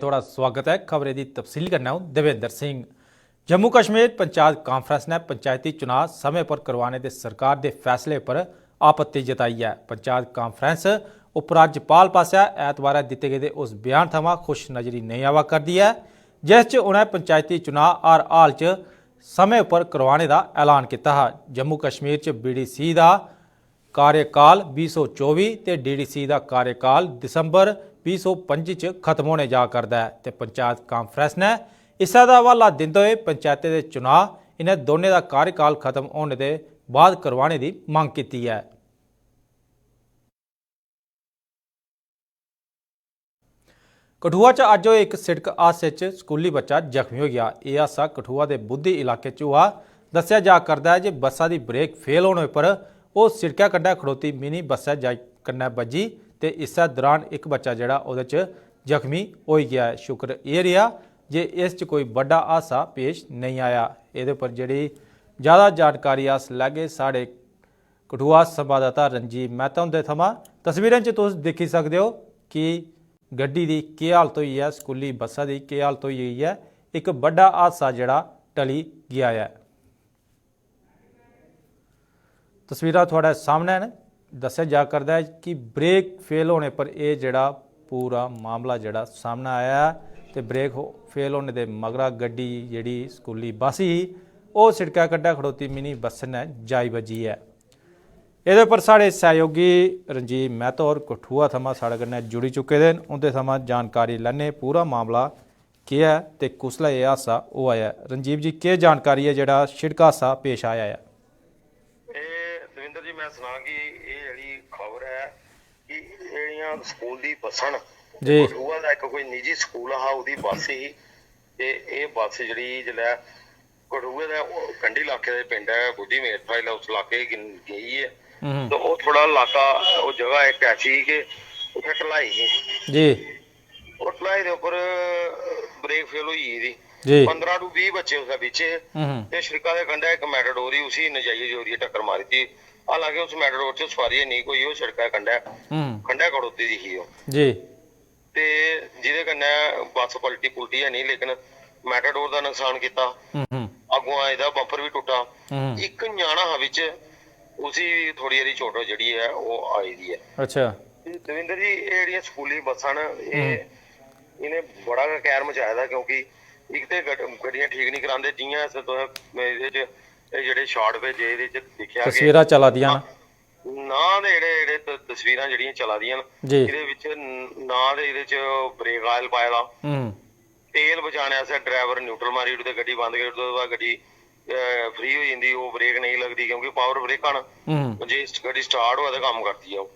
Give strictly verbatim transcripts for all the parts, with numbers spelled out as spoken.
थुआढ़ा सुआगत ऐ। खबरें दी तफसील कन्नै अ'ऊं देवेंद्र सिंह। जम्मू कश्मीर पंचायत कांफ्रेंस ने पंचायती चुनां समें पर करवाने दे सरकार दे फैसले पर आपत्ति जताई ऐ। पंचायत कांफ्रेंस उपराज्यपाल पासेआ ऐतवारै दित्ते गेदे उस बयान थमां खुश नजरी नेईं आवा करदी ऐ, जिस च उ'नें पंचायती चुनां हर हाल च समें उप्पर करवाने दा ऐलान कीता हा। जम्मू कश्मीर च बीडीसी दा कार्यकाल बीह् सौ चौबी ते डीडीसी दा कार्यकाल दिसंबर बीह् सौ पंजी च खत्म होने जा करदा ऐ ते पंचायत कांफ्रेंस ने इस्सै दा हवाला दिंदे होए पंचायतें दे चुनांऽ इ'नें दोनें दा कार्यकाल खत्म होने दे बाद करवाने दी मंग कीती ऐ। कठुआ च अज्ज होए इक सिड़क हादसे च स्कूली बच्चा जख्मी होई गेआ। एह् हादसा कठुआ दे बुद्धि इलाके च होआ। दस्सेआ जा करदा ऐ जे बस्सा दी ब्रेक फेल होने पर ओह् सिड़कै कंढै खड़ोती मिनी बस्सै जाई कन्नै बज्जी ते इस्सै दरान इक बच्चा जेह्ड़ा ओह्दे च जख्मी होई गेआ ऐ। शुक्र एह् रेहा जे इस च कोई बड्डा हादसा पेश नेईं आया। एह्दे पर जेह्ड़ी ज़्यादा जानकारी अस लैगे साढ़े कठुआ संवाददाता रंजीत मेहता हुंदे थमां। तस्वीरें च तुस दिक्खी सकदे ओ कि गड्डी दी केह् हालत होई ऐ, स्कूली बस्सा दी केह् हालत होई गेई ऐ। इक बड्डा हादसा जेह्ड़ा टली गेआ ऐ। तस्वीरां थुआढ़े सामनै न। दस्सेआ जा करदा ऐ कि ब्रेक फेल होने पर एह् जेह्ड़ा पूरा मामला जेह्ड़ा सामनै आया ऐ ते ब्रेक फेल होने दे मगरा गड्डी जेह्ड़ी स्कूली बस ही, ओह् सिड़कै कंढै खड़ोती मिनी बस्सै नै जाई बज्जी ऐ। एह्दे पर साढ़े सैहयोगी रंजीव मेहता होर कठुआ थमां साढ़े कन्नै जुड़ी चुके दे न। उं'दे थमां जानकारी लैने पूरा मामला केह् ऐ ते कुसलै एह् हादसा होआ ऐ। रंजीव जी, केह् जानकारी ऐ जेह्ड़ा सिड़क हादसा पेश आया ऐ? एह् दविंदर जी, में सनां कि एह् जेह्ड़ी खबर ऐ कि एह् जेह्ड़ियां स्कूल दी बस्सां न, जी। कठुआ दा इक कोई निजी स्कूल हा, ओह्दी बस्स ही। ते एह् बस्स जेह्ड़ी जिसलै कठुए दे कंढी इलाके दे पिंड ऐ बुद्धि मेरथा, जिसलै उस इलाके गी गेई ऐ, हम्म। ते ओह् थोह्ड़ा इलाका, ओह् जगह इक ऐसी ही कि उत्थै ढलाई ही। जी। ओह् ढलाई दे उप्पर ब्रेक फेल होई गेई दी। जी। पंदरां टू बीह् बच्चे उसदे बिच हे। हम्म। ते सिड़का दे कंढै इक मेटाडोर ही, उसी इन्नै जाइयै जोरियै टक्कर मारी दित्ती। हालांकि उस मेटाडोर च सुआरी है नेईं कोई, ओह् सिड़का दे कंढै हम्म। कंढै खड़ोती दी ही ओह्। जी। ते जेह्दे कन्नै बस पलटी पुलटी है नेईं, लेकिन मेटाडोर दा नकसान कीता। हम्म। अग्गुआं एह्दा बंपर बी टुट्टा। हम्म। इक ञ्याणा हा बिच, उसी बी थोह्ड़ी हारी चोट जेह्ड़ी ऐ ओह् आई दी ऐ। अच्छा। ते दविंदर जी, एह् जेह्ड़ियां स्कूली बस्सां न, एह् हम्म। इ'नें बड़ा गै कैह्र मचाए दा, क्योंकि इक ते गड- गड्डियां ठीक निं करांदे, जि'यां अस तुसें एह्दे च एह् जेह्ड़े शाट भेजे, एह्दे च दिक्खेआ कि तस्वीरां चला दियां न। नां दे जेह्ड़े जेह्ड़े त- तस्वीरां जेह्ड़ियां चला दियां न, जी। एह्दे बिच न- नां दे एह्दे च ब्रेक आयल पाए दा। हम्म। तेल बचाने आस्तै ड्राइवर न्यूट्रल मारी ओड़दे, गड्डी बंद करी ओड़दे, ओह्दे बाद गड्डी फ्री होई जंदी, ओह् ब्रेक नेईं लगदी क्योंकि पावर ब्रेकां न। हम्म। जे स्ट- गड्डी स्टार्ट होऐ ते कम्म करदी ऐ ओह्।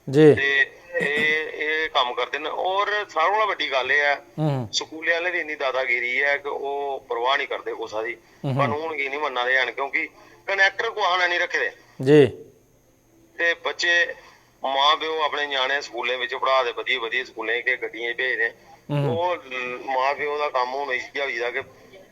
जी। ते एह् एह् कम्म करदे न। और सारें कोला बड्डी गल्ल एह् ऐ, हम्म। स्कूलें आह्लें दी इन्नी दादागिरी ऐ कि ओह् परवाह निं करदे कुसै दी, हम्म। कानून गी निं मन्ना दे हैन, क्योंकि कंडक्टर कुसै ने निं रक्खे दे। जी। ते बच्चे, मां प्यो अपने ञ्याणे स्कूलें बिच पढ़ा दे, बधिया बधिया स्कूलें च, गड्डियें च भेजदे। हम्म। ओह् मां प्यो दा कम्म हून इ'यै होई गेदा कि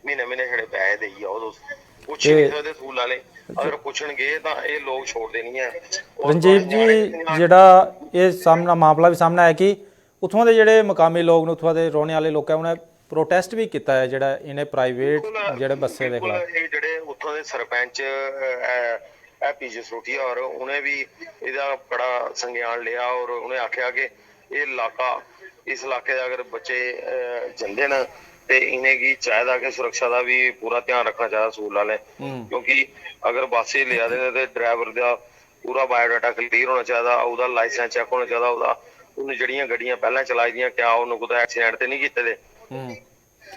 म्हीने म्हीने छड़े पैसे देई जाओ तुस। पुच्छी ते निं सकदे स्कूल आह्ले। अगर पुच्छन गे तां एह् लोक छोड़दे निं ऐ। और रंजीत जी, ञ्याणे जेह्ड़ा एह् सामना मामला बी सामनै आया कि उत्थुआं दे जेह्ड़े मकामी लोक न, उत्थुआं दे रौह्ने आह्ले लोकें उ'नें प्रोटेस्ट बी कीता ऐ जेह्ड़ा इ'नें प्राइवेट बिल्कुल, जेह्ड़े बस्सें दे बिल्कुल, खलाफ। एह् जेह्ड़े उत्थुआं दे सरपंच, अ, हैप्पी जसरोटिया होर, उ'नें बी एह्दा बड़ा संज्ञान लेआ और उ'नें आखेआ कि एह् इलाका, इस इलाके दे अगर बच्चे, अ, जंदे न ते इ'नेंगी चाहिदा कि सुरक्षा दा बी पूरा ध्यान रक्खना चाहिदा स्कूल आह्लें, हम्म। क्योंकि अगर बस एह् लेआ दे न ते ड्राइवर दा पूरा बायोडाटा क्लियर होना चाहिदा, ओह्दा लाइसेंस चैक होना चाहिदा, ओह्दा, उ'न्न जेह्ड़ियां गड्डियां पैह्लें चलाई दियां, क्या उ'न्न कुतै एक्सीडेंट ते निं कीते दे? हम्म।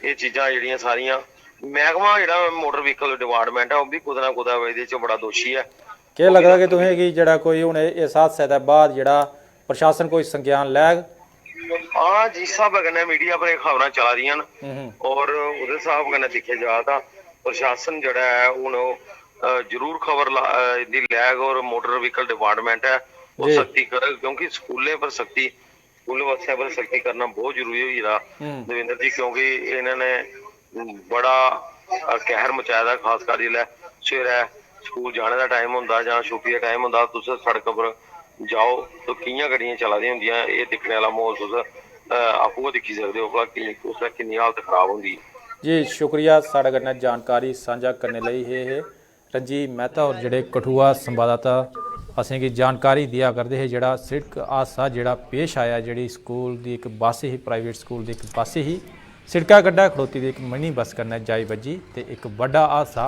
एह् चीजां जेह्ड़ियां सारियां, मैह्कमा जेह्ड़ा मोटर व्हीकल डिपार्टमेंट ऐ, ओह् बी कुतै ना कुतै एह्दे च बड़ा दोशी ऐ। केह् लगदा कि तुसें गी जेह्ड़ा कोई हून इस हादसे दे बाद जेह्ड़ा प्रशासन कोई संज्ञान लैग? हां, जिस स्हाबै कन्नै मीडिया पर एह् खबरां चला दियां न, हम्म। और ओह्दे स्हाब कन्नै दिक्खेआ जा तां प्रशासन जेह्ड़ा ऐ हून ओह्, अ, जरूर खबर ला-, अ, इं'दी लैग और मोटर व्हीकल डिपार्टमेंट ऐ, ओह् जी। सख्ती करग, क्योंकि स्कूलें पर सख्ती, स्कूल बस्सें पर सख्ती करना बहुत जरूरी होई गेदा हम्म। दविंदर जी, क्योंकि इ'नें ने बड़ा, अ, कहर मचाए दा, खासकर जिसलै सवेरै स्कूल जाने दा टाइम होंदा जां छुट्टी दा टाइम होंदा, तुस सड़क पर जाओ ते कि'यां गड्डियां चला दियां होंदियां, एह् दिक्खने आह्ला म्हौल तुस आपूं गै दिक्खी सकदे ओ भला कि उसलै किन्नी हालत खराब होंदी। जी, शुक्रिया साढ़े कन्नै जानकारी सांझा करने लेई। हे हे रंजीत मेहता होर, जेह्ड़े कठुआ संवाददाता, असेंगी जानकारी देआ करदे हे। जेह्ड़ा सिड़क हादसा जेह्ड़ा पेश आया, जेह्ड़ी स्कूल दी इक बस ही, प्राइवेट स्कूल दी इक बस ही, सिड़का कंढै खड़ोती दी इक मिनी बस कन्नै जाई बज्जी ते इक बड्डा हादसा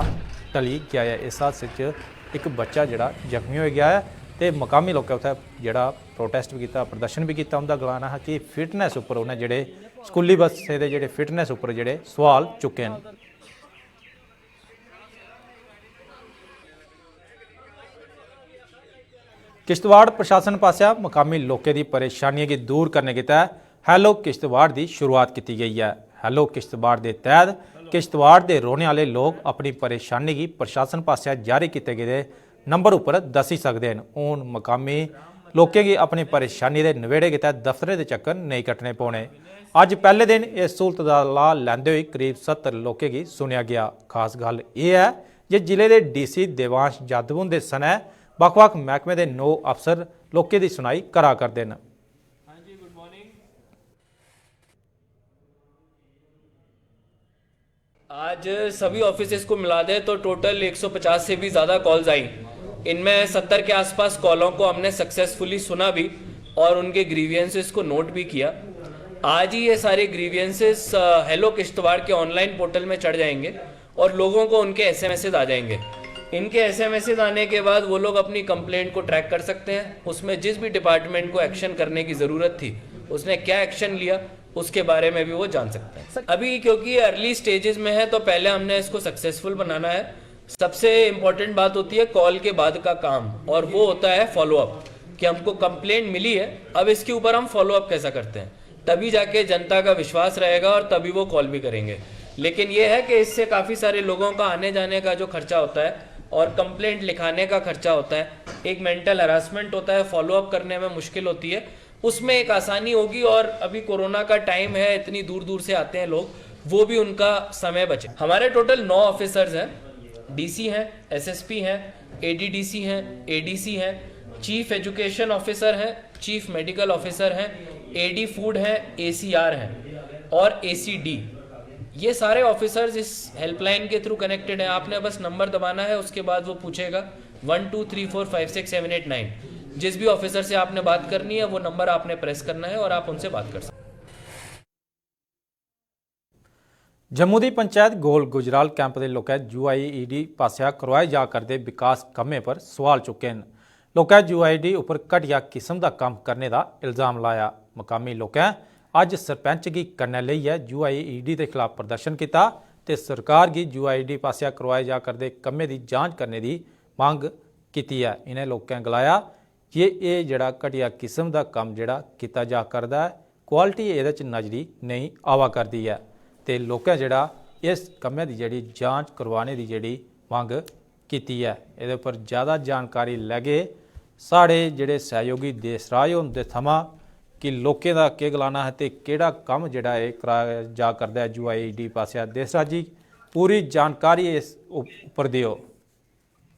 टली गेआ ऐ। इस हादसे च इक बच्चा जेह्ड़ा जख्मी होई गेआ ऐ ते मकामी लोकें उत्थै जेह्ड़ा प्रोटेस्ट बी कीता, प्रदर्शन बी कीता। उं'दा गलाना हा कि फिटनेस उप्पर उ'नें जेह्ड़े स्कूली बस्सें दे जेह्ड़े फिटनेस उप्पर जेह्ड़े सोआल चुक्के न। किश्तवाड़ प्रशासन पासेआ मकामी लोकें दी परेशानियें गी दूर करने गितै हैलो किश्तवाड़ दी शुरुआत कीती गेई ऐ। हैलो किश्तवाड़ दे तैह्त किश्तवाड़ दे रौह्ने आह्ले लोक अपनी परेशानी गी प्रशासन पासेआ जारी कीते गेदे नंबर उप्पर दस्सी सकदे न। हून मकामी लोकें गी अपनी परेशानी दे नबेड़े गितै दफ्तरै दे चक्कर नेईं कट्टने पौने। अज्ज पैह्ले दिन इस स्हूलत दा लाह् लैंदे होई करीब सत्तर लोकें गी सुनेआ गेआ। खास गल्ल एह् ऐ जे जिले दे डीसी देवांश यादव हुंदे सनै बक्ख-बक्ख मैह्कमें दे नौ अफसर लोकें दी सुनाई करा करदे न। आज सभी ऑफिसेज को मिला दें तो टोटल एक सौ पचास से भी ज़्यादा कॉल्स आई। इनमें सत्तर के आसपास कॉलों को हमने सक्सेसफुली सुना भी और उनके ग्रीवियंसेस को नोट भी किया। आज ही ये सारे ग्रीवियंसेस हेलो किश्तवाड़ के ऑनलाइन पोर्टल में चढ़ जाएंगे और लोगों को उनके एसएमएसेज आ जाएंगे। इनके एसएमएसेज आने के बाद वो लोग अपनी कंप्लेंट को ट्रैक कर सकते हैं। उसमें जिस भी डिपार्टमेंट को एक्शन करने की ज़रूरत थी, उसने क्या एक्शन लिया, उसके बारे में भी वो जान सकते हैं। अभी क्योंकि ये अर्ली स्टेजेस में है, तो पहले हमने इसको सक्सेसफुल बनाना है। सबसे इंपॉर्टेंट बात होती है कॉल के बाद का काम, और वो होता है फॉलोअप, कि हमको कंप्लेंट मिली है, अब इसके ऊपर हम फॉलोअप कैसा करते हैं। तभी जाके जनता का विश्वास रहेगा और तभी वो कॉल भी करेंगे। लेकिन ये है कि इससे काफ़ी सारे लोगों का आने जाने का जो खर्चा होता है और कंप्लेंट लिखाने का खर्चा होता है, एक मेंटल हरासमेंट होता है, फॉलोअप करने में मुश्किल होती है, उसमें एक आसानी होगी। और अभी कोरोना का टाइम है, इतनी दूर दूर से आते हैं लोग, वो भी उनका समय बचे। हमारे टोटल नौ ऑफिसर्स हैं, डीसी हैं, एसएसपी हैं, एडीडीसी हैं, एडीसी हैं, चीफ एजुकेशन ऑफिसर हैं, चीफ मेडिकल ऑफिसर हैं, एडी फूड हैं, एसीआर हैं और एसीडी। ये सारे ऑफिसर्स इस हेल्पलाइन के थ्रू कनेक्टेड हैं। आपने बस नंबर दबाना है, उसके बाद वो पूछेगा one two three four five six seven eight nine. जिस भी ऑफिसर से आपने बात करनी है, वो नंबर आपने प्रेस करना है और आप उनसे बात कर सकते हैं। जम्मू दी पंचैत गोल गुजराल कैंप दे लोकें यूआईईडी पासेआ करोआए जा करदे विकास कम्में पर सुआल चुक्के न। लोकें यूआईईडी उप्पर घटिया किस्म दा कम्म करने दा इल्जाम लाया। मकामी लोकें अज्ज सरपैंच गी कन्नै लेइयै यूआईईडी दे खलाफ प्रदर्शन कीता ते सरकार गी यूआईईडी पासेआ करोआए जा करदे कम्में दी जांच करने दी मंग कीती ऐ। इ'नें लोकें गलाया जे एह् जेह्ड़ा घटिया किस्म दा कम्म जेह्ड़ा कीता जा करदा ऐ, क्वालिटी एह्दे च नजरी नेईं आवा करदी ऐ ते लोकें जेह्ड़ा इस कम्मै दी जेह्ड़ी जांच करोआने दी जेह्ड़ी मंग कीती ऐ। एह्दे उप्पर ज्यादा जानकारी लैगे साढ़े जेह्ड़े सैहयोगी देसराज हुंदे थमां कि लोकें दा केह् गलाना ऐ ते केह्ड़ा कम्म जेह्ड़ा एह् कराया जा करदा ऐ यूआईडी पासेआ। देसराज जी, पूरी जानकारी इस उप्पर देओ।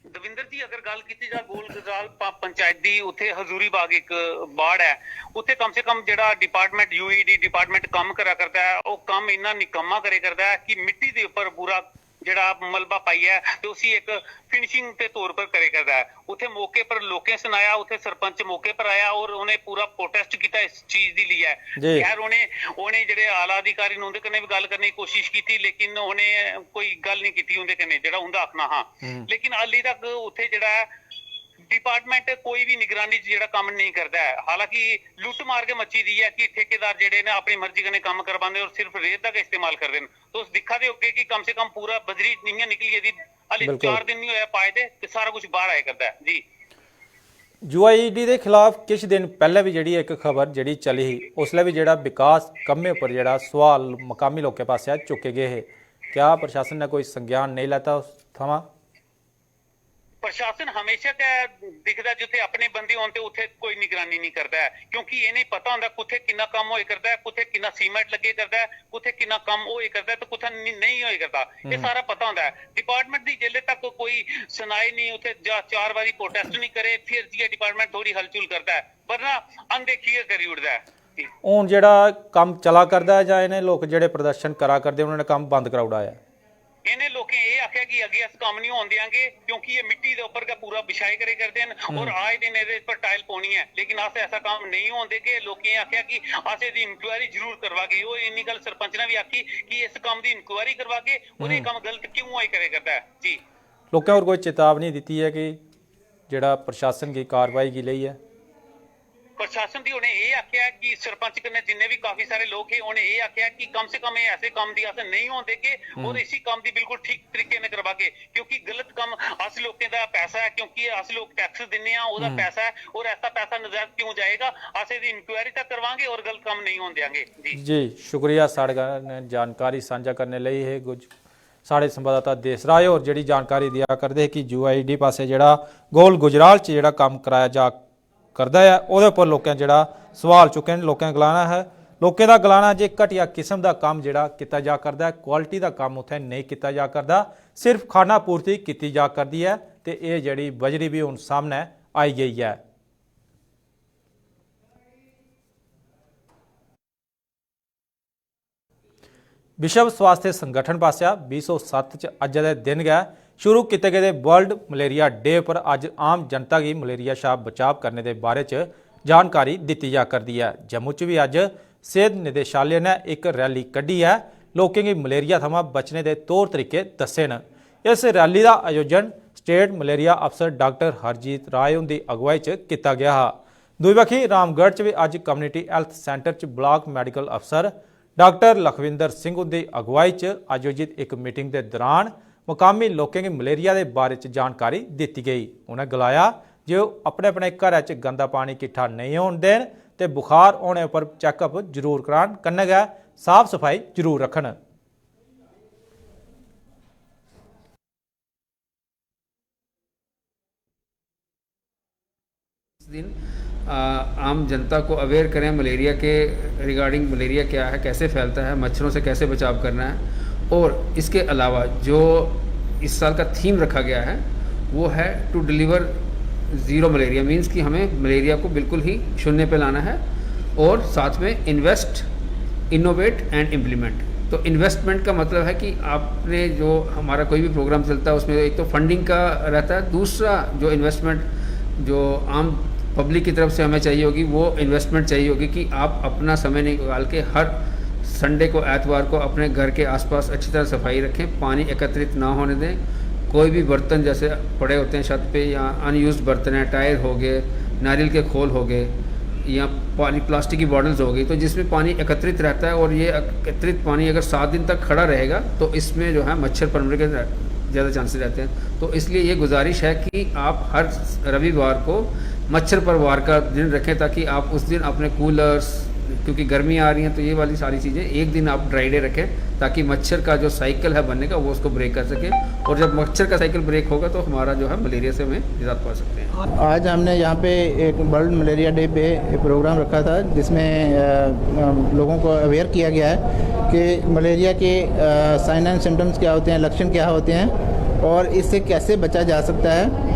दविंदर जी, अगर गल्ल कीती जा गोल गजाल प- पंचायत दी, उत्थे हजूरी बाग इक वार्ड ऐ, उत्थे कम से कम जेह्ड़ा डिपार्टमेंट, यूईडी डिपार्टमेंट कम्म करा करदा ऐ, ओह् कम्म इन्ना निकम्मा करे करदा ऐ कि मिट्टी दे उप्पर पूरा जेह्ड़ा मलबा पाइयै ते उसी इक फिनिशिंग दे तौर पर करे करदा ऐ। उत्थे मौके पर लोकें सनाया, उत्थे सरपंच मौके पर आया और उ'नें पूरा प्रोटेस्ट कीता इस चीज दी लेइयै। जी। खैर, उ'नें उ'नें जेह्ड़े आला अधिकारी न उं'दे कन्नै बी गल्ल करने दी कोशिश कीती, लेकिन उ'नें कोई गल्ल निं कीती उं'दे कन्नै, जेह्ड़ा उं'दा आखना हा। हम्म। लेकिन हाली तक उत्थे जेह्ड़ा ऐ डिपार्टमेंट कोई बी निगरानी च जेह्ड़ा कम्म नेईं करदा ऐ। हालांकि लुट्ट मार गै मची दी ऐ कि ठेकेदार जेह्ड़े न अपनी मर्जी कन्नै कम्म करवांदे और सिर्फ रेत दा गै इस्तेमाल करदे न। तुस दिक्खा दे होगे कि कम से कम पूरा बजरी इ'यां निकली गेदी, हाली बिल्कुल। चार दिन निं होया पाए दे ते सारा कुछ बाहर आया करदा ऐ जी। यूआईडी दे खिलाफ किश दिन पैह्ले बी जेह्ड़ी इक खबर जेह्ड़ी चली ही, उसलै बी जेह्ड़ा विकास कम्में उप्पर जेह्ड़ा सुआल मकामी लोकें पासेआ चुक्के गे हे। क्या प्रशासन ने कोई संज्ञान नेईं लैता उस थमां? प्रशासन हमेशा गै दिखदा जित्थे अपने बंदे होन ते उत्थे कोई निगरानी नहीं करदा ऐ, क्योंकि इ'नें पता होंदा कुत्थे किन्ना कम्म होए करदा ऐ, कुत्थे किन्ना सीमेंट लग्गे करदा ऐ, कुत्थे किन्ना कम्म होए करदा ऐ ते कुत्थे नि-, नेईं होए करदा, एह् हम्म। सारा पता होंदा ऐ। डिपार्टमेंट दी जेल्लै तक कोई सुनाई नहीं, उत्थे जा चार बारी प्रोटेस्ट नहीं करे, फिर जाइयै डिपार्टमेंट थोड़ी हलचुल करदा ऐ, वरना अनदेखी गै करी ओड़दा ऐ। हून जेह्ड़ा कम्म चला करदा ऐ जां इ'नें लोक जेह्ड़े प्रदर्शन करा करदे, उ'नें कम्म बंद कराई ओड़ा ऐ? इ'नें लोकें एह् आखेआ कि अग्गें अस कम्म निं होन देआंगे, क्योंकि एह् मिट्टी दे उप्पर गै पूरा बिछाए करे करदे न और आए दिन एह्दे पर टाइल पौनी ऐ, लेकिन अस ऐसा कम्म नेईं होन देगे। लोकें एह् आखेआ कि अस एह्दी इंक्वायरी जरूर करवागे। ओह् इन्नी गल्ल सरपंच ने बी आखी कि इस कम्म दी इंक्वायरी करवागे और एह् कम्म गलत क्यों होए करे करदा ऐ। जी। लोकें होर कोई चेतावनी दित्ती ऐ कि जेह्ड़ा प्रशासन गी कार्रवाई गी लेइयै? प्रशासन दी उ'नें एह् आखेआ कि सरपंच कन्नै जिन्ने बी काफी सारे लोक हे, उ'नें एह् आखेआ कि कम से कम एह् ऐसे कम्म दी अस नेईं होन देगे और इसी कम्म दी बिल्कुल ठीक तरीके कन्नै करवागे, क्योंकि गलत कम्म अस लोकें दा पैसा ऐ, क्योंकि अस लोक टैक्स दिन्ने आं, ओह्दा पैसा ऐ और ऐसा पैसा नजायज क्यों जाएगा? अस एह्दी इंक्वायरी तक करवांगे और गलत कम्म नेईं होन देआंगे। जी। जी, शुक्रिया साढ़े कन्नै जानकारी सांझा करने लेई। हे गुज साढ़े संवाददाता देसराज होर जेह्ड़ी जानकारी देआ करदे हे कि यूआईडी पासै जेह्ड़ा गोल गुजराल च जेह्ड़ा कम्म कराया जा करदा ऐ, ओह्दे उप्पर लोकें जेह्ड़ा सोआल चुक्के न। लोकें गलाना ऐ, लोकें दा गलाना ऐ जे घटिया किस्म दा कम्म जेह्ड़ा कीता जा करदा ऐ, क्वालिटी दा कम्म उत्थै नेईं कीता जा करदा, सिर्फ खाना पूर्ति कीती जा करदी ऐ ते एह् जेह्ड़ी बजरी बी हून सामनै आई गेई ऐ। विश्व स्वास्थ्य संगठन पासेआ बीह् सौ सत्त च अज्जै दे दिन गै शुरू कीते गेदे वर्ल्ड मलेरिया डे पर अज्ज आम जनता गी मलेरिया शा बचाव करने दे बारे च जानकारी दित्ती जा करदी ऐ। जम्मू च बी अज्ज सेहत निदेशालय ने इक रैली कड्ढी ऐ, लोकें गी मलेरिया थमां बचने दे तौर तरीके दस्से न। इस रैली दा आयोजन स्टेट मलेरिया अफसर डाक्टर हरजीत राय हुंदी अगुवाई च कीता गेआ हा। दूई बक्खी रामगढ़ च बी अज्ज कम्युनिटी हेल्थ सेंटर च ब्लाक मेडिकल अफसर डाक्टर लखविंदर सिंह हुंदी अगुवाई च आयोजित इक मीटिंग दे दौरान मकामी लोकें गी मलेरिया दे बारे च जानकारी दित्ती गेई। उ'नें गलाया जे ओह् अपने-अपने घरै च गंदा पानी किट्ठा नेईं होन देन ते बुखार होने पर चैकअप जरूर करान, कन्नै गै साफ सफाई जरूर रक्खन। इस दिन, आ, आम जनता को अवेयर करें मलेरिया के, रिगार्डिंग मलेरिया क्या है, कैसे फैलता है, मच्छरों से कैसे बचाव करना है। और इसके अलावा जो इस साल का थीम रखा गया है, वो है to deliver zero malaria, means कि हमें मलेरिया को बिल्कुल ही शून्य पे लाना है और साथ में इन्वेस्ट, इनोवेट एंड इम्प्लीमेंट। तो इन्वेस्टमेंट का मतलब है कि आपने जो, हमारा कोई भी प्रोग्राम चलता है, उसमें एक तो फंडिंग का रहता है, दूसरा जो इन्वेस्टमेंट जो आम पब्लिक की तरफ से हमें चाहिए होगी, वो इन्वेस्टमेंट चाहिए होगी कि आप अपना समय निकाल के हर संडे को, एतवार को अपने घर के आसपास अच्छी तरह सफाई रखें, पानी एकत्रित ना होने दें। कोई भी बर्तन जैसे पड़े होते हैं छत पे या अनयूज्ड बर्तन हैं, टायर हो गए, नारियल के खोल हो गए या पानी, प्लास्टिक की बॉटल्स हो गई, तो जिसमें पानी एकत्रित रहता है और ये एकत्रित पानी अगर सात दिन तक खड़ा रहेगा तो इसमें जो है मच्छर पनपने के ज़्यादा चांसेस रहते हैं। तो इसलिए ये गुजारिश है कि आप हर रविवार को मच्छर पर वार का दिन रखें, ताकि आप उस दिन अपने कूलर्स, क्योंकि गर्मी आ रही है, तो ये वाली सारी चीज़ें एक दिन आप ड्राई डे रखें, ताकि मच्छर का जो साइकिल है बनने का, वो उसको ब्रेक कर सकें। और जब मच्छर का साइकिल ब्रेक होगा, तो हमारा जो है मलेरिया से हमें निजात पा सकते हैं। आज हमने यहाँ पे एक वर्ल्ड मलेरिया डे पे एक प्रोग्राम रखा था, जिसमें अ, अ, लोगों को अवेयर किया गया है कि मलेरिया के साइन एंड सिम्टम्स क्या होते हैं, लक्षण क्या होते हैं और इससे कैसे बचा जा सकता है,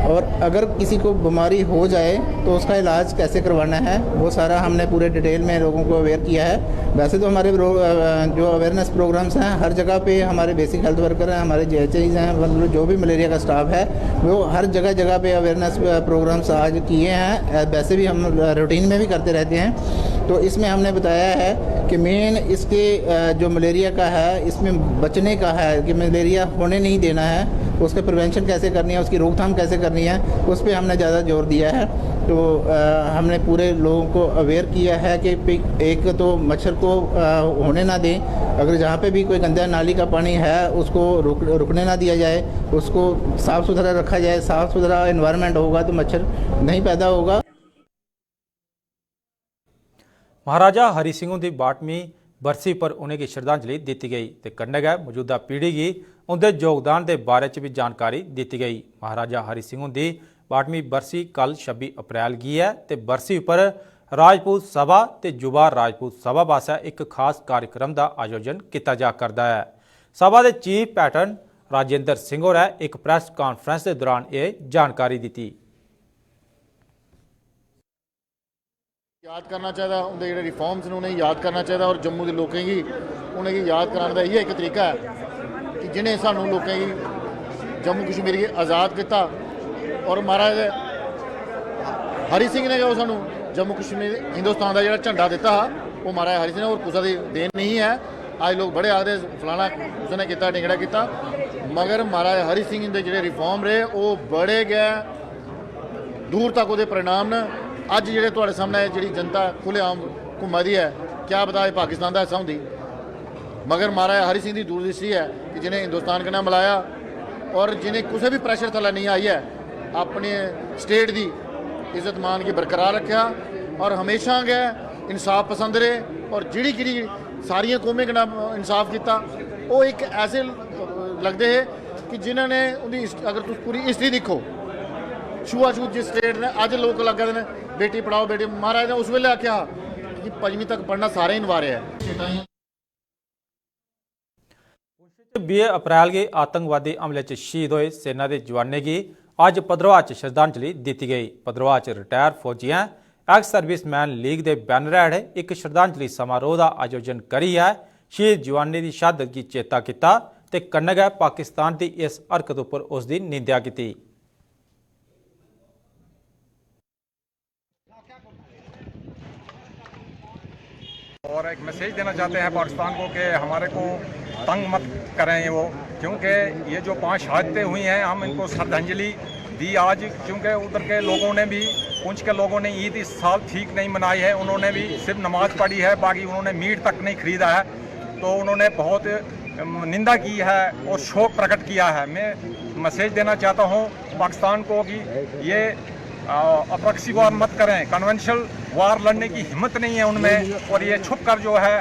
और अगर किसी को बीमारी हो जाए तो उसका इलाज कैसे करवाना है, वो सारा हमने पूरे डिटेल में लोगों को अवेयर किया है। वैसे तो हमारे प्रो-, अ, जो अवेयरनेस प्रोग्राम्स हैं, हर जगह पे हमारे बेसिक हेल्थ वर्कर हैं, हमारे जेएचएस हैं, मतलब जो भी मलेरिया का स्टाफ है, वो हर जगह जगह पे अवेयरनेस प्रोग्राम्स आज किए हैं। अ, वैसे भी हम रूटीन में भी करते रहते हैं। तो इसमें हमने बताया है कि मेन इसके, अ, जो मलेरिया का है, इसमें बचने का है कि मलेरिया होने नहीं देना है, उसके प्रिवेंशन कैसे करनी है, उसकी रोकथाम कैसे करनी है, उस पे हमने ज़्यादा जोर दिया है। तो अ, हमने पूरे लोगों को अवेयर किया है कि पि-, एक तो मच्छर को अ, होने ना दें, अगर जहाँ पे भी कोई गंदा नाली का पानी है उसको रुक, रुकने ना दिया जाए, उसको साफ़ सुथरा रखा जाए। साफ़ सुथरा एनवायरनमेंट होगा तो मच्छर नहीं पैदा होगा। महाराजा हरि सिंह हुंदी बाह्टमीं बरसी पर उ'नेंगी श्रद्धांजलि दित्ती गेई ते कन्नै गै मजूदा पीढ़ी गी उं'दे योगदान दे बारे च बी जानकारी दित्ती गेई। महाराजा हरि सिंह हुंदी बाह्टमीं बरसी कल छब्बी अप्रैल गी ऐ ते बरसी उप्पर राजपूत सभा ते युवा राजपूत सभा पासेआ इक खास कार्यक्रम दा आयोजन कीता जा करदा ऐ। सभा दे चीफ पैटर्न राजेंद्र सिंह होरें इक प्रैस कांफ्रेंस दे दौरान एह् जानकारी दित्ती। याद करना चाहिदा, उं'दे जेह्ड़े रिफार्म्स न उ'नेंगी याद करना चाहिदा। और जम्मू दे लोकें गी, उ'नेंगी याद कराने दा इ'यै इक तरीका ऐ कि जि'नें सानू लोकें गी, जम्मू कश्मीर गी आज़ाद कीता। और महाराज हरि सिंह ने गै ओह् सानू जम्मू कश्मीर, हिंदुस्तान दा जेह्ड़ा झंडा दित्ता हा, ओह् महाराज हरि सिंह ने, होर कुसै दी देन नेईं ऐ। अज्ज लोक बड़े आखदे फलाना कुसै ने कीता, ढिंगड़ा कीता, मगर महाराज हरि सिंह दे जेह्ड़े रिफार्म रेह्, ओह् बड़े गै दूर तक ओह्दे परिणाम न। अज्ज जेह्ड़े थुआढ़े सामनै जेह्ड़ी जनता खु'ल्लेआम घुम्मा दी ऐ, क्या पता एह् पाकिस्तान दा हिस्सा होंदी, मगर महाराज हरि सिंह दी दूरदृष्टि ऐ कि जि'नें हिंदुस्तान कन्नै मलाया और जि'नें कुसै बी प्रैशर थल्लै नेईं आइयै अपने स्टेट दी इज्जत मान गी बरकरार रक्खेआ और हमेशा गै इंसाफ पसंद रेह् और जेह्ड़ी जेह्ड़ी सारियें कौमें कन्नै इंसाफ कीता। ओह् इक ऐसे लगदे हे कि जिन्होंने उं'दी हिस्ट-, अगर तुस पूरी हिस्ट्री दिक्खो, छुआछूत जिस स्टेट ने अज्ज लोक लग्गे दे न, बेटी पढ़ाओ बेटी, महाराज ने उस वेले आखेआ हा कि पंजमीं तक पढ़ना सारें गी नवारे ऐ। पुंछ च बीह् अप्रैल गी आतंकवादी हमले च शहीद होए सेना दे जवानें गी अज्ज भद्रवाह च श्रद्धांजलि दित्ती गई। भद्रवाह च रिटायर फौजियें एक्स सर्विसमैन लीग दे बैनर हेठ इक श्रद्धांजलि समारोह दा आयोजन करियै शहीद जवानें दी शहादत गी चेता कीता ते कन्नै गै पाकिस्तान दी इस हरकत उप्पर उसदी निंदेआ कीती। और एक मैसेज देना चाहते हैं पाकिस्तान को कि हमारे को तंग मत करें वो, क्योंकि ये जो पांच शहादतें हुई हैं, हम इनको श्रद्धांजलि दी आज, क्योंकि उधर के लोगों ने भी, पुंछ के लोगों ने ईद इस साल ठीक नहीं मनाई है। उन्होंने भी सिर्फ नमाज पढ़ी है, बाकी उन्होंने मीट तक नहीं खरीदा है। तो उन्होंने बहुत निंदा की है और शोक प्रकट किया है। मैं मैसेज देना चाहता हूँ पाकिस्तान को कि ये प्रॉक्सी वार मत करें, कन्वेंशनल वार लड़ने की हिम्मत नहीं है उनमें, और ये छुप कर जो है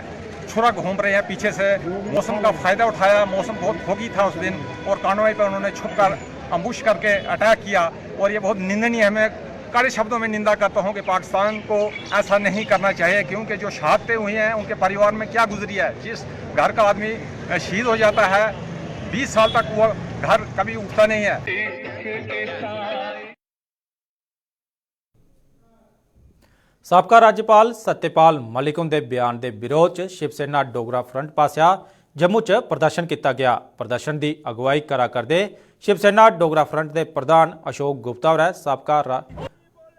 छुरा घूम रहे हैं पीछे से। मौसम का फ़ायदा उठाया, मौसम बहुत foggy था उस दिन, और कानोई पर उन्होंने छुप कर अम्बुश करके अटैक किया, और ये बहुत निंदनीय है। मैं कड़े शब्दों में निंदा करता हूँ कि पाकिस्तान को ऐसा नहीं करना चाहिए, क्योंकि जो शहादतें हुई हैं उनके परिवार में क्या गुजरी है। जिस घर का आदमी शहीद हो जाता है, बीस साल तक वो घर कभी उठता नहीं है। साबका राज्यपाल सत्यपाल मलिक हुंदे बयान दे विरोध च शिवसेना डोगरा फ्रंट पासेआ जम्मू च प्रदर्शन कीता गेआ। प्रदर्शन दी अगुवाई करा करदे शिवसेना डोगरा फ्रंट दे प्रधान अशोक गुप्ता होरें साबका रा-,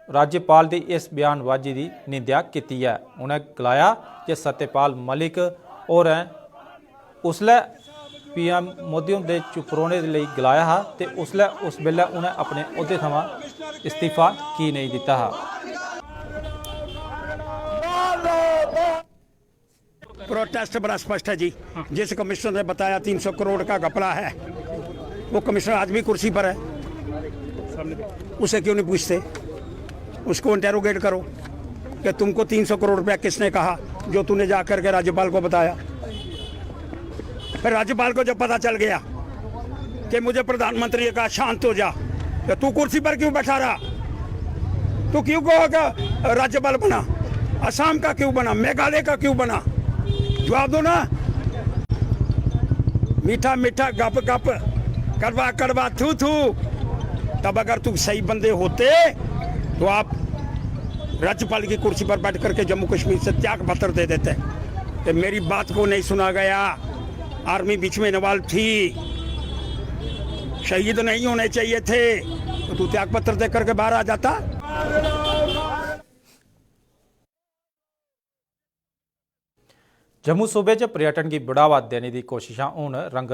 राज्यपाल दी इस बयानबाजी दी निंदेआ कीती ऐ। उ'नें गलाया जे सत्यपाल मलिक होरें उसलै पीएम मोदी हुंदे चुप रौह्ने लेई गलाया हा ते उसलै उस बेल्लै उ'नें अपने औह्दे थमां इस्तीफा की नेईं दित्ता हा। प्रोटेस्ट बड़ा स्पष्ट है जी। जिस कमिश्नर ने बताया तीन सौ करोड़ का घपला है, वो कमिश्नर आज भी कुर्सी पर है, उसे क्यों नहीं पूछते? उसको इंटेरोगेट करो कि तुमको तीन सौ करोड़ रुपया किसने कहा जो तूने जा करके राज्यपाल को बताया। फिर राज्यपाल को जब पता चल गया कि मुझे प्रधानमंत्री का शांत हो जा, तो तू कुर्सी पर क्यों बैठा रहा? तू क्यों कहा राज्यपाल बना, असम का क्यों बना, मेघालय का क्यों बना? जवाब दो ना। मीठा मीठा गप गप, कड़वा कड़वा थू थू। तब अगर तुम सही बंदे होते तो आप राज्यपाल की कुर्सी पर बैठ करके जम्मू कश्मीर से त्याग पत्र दे देते। तो मेरी बात को नहीं सुना गया। आर्मी बीच में इन्वॉल्व थी, शहीद नहीं होने चाहिए थे, तो तू त्याग पत्र दे करके बाहर आ जाता। जम्मू सूबे च पर्यटन गी बढ़ावा देने दी कोशिशां हून रंग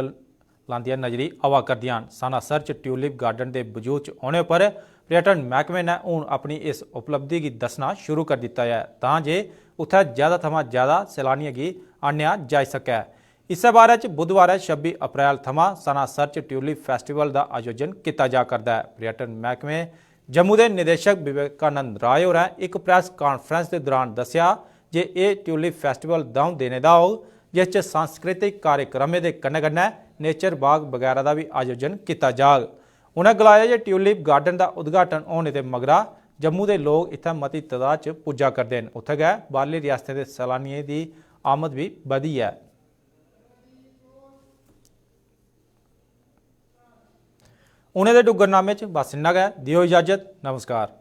लांदियां नजरी आवा करदियां न। सनासर च ट्यूलिप गार्डन दे वजूद च औने पर पर्यटन मैह्कमे ने हून अपनी इस उपलब्धि गी दस्सना शुरू करी दित्ता ऐ तां जे उत्थै ज्यादा थमां ज्यादा सैलानियें गी आह्नेआ जाई सकै। इस्सै बारै च बुधवारै छब्बी अप्रैल थमां सनासर च ट्यूलिप फेस्टिवल दा आयोजन कीता जा करदा ऐ। पर्यटन मैह्कमे जम्मू दे निदेशक विवेकानंद राय होरें इक प्रैस कांफ्रेंस दे दौरान दस्सेआ जे एह् ट्यूलिप फेस्टिवल द'ऊं दिनें दा होग, जिस च सांस्कृतिक कार्यक्रमें दे कन्नै-कन्नै नेचर बाग बगैरा दा बी आयोजन कीता जाग। उ'नें गलाया जे ट्यूलिप गार्डन दा उद्घाटन होने दे मगरा जम्मू दे लोक इत्थै मती तदाद च पुज्जा करदे न। उत्थै गै बाहरली रियासतें दे सैलानियें दी आमद बी बधी ऐ। उ'नें दे डुग्गरनामे च बस इन्ना गै। देओ इजाजत। नमस्कार।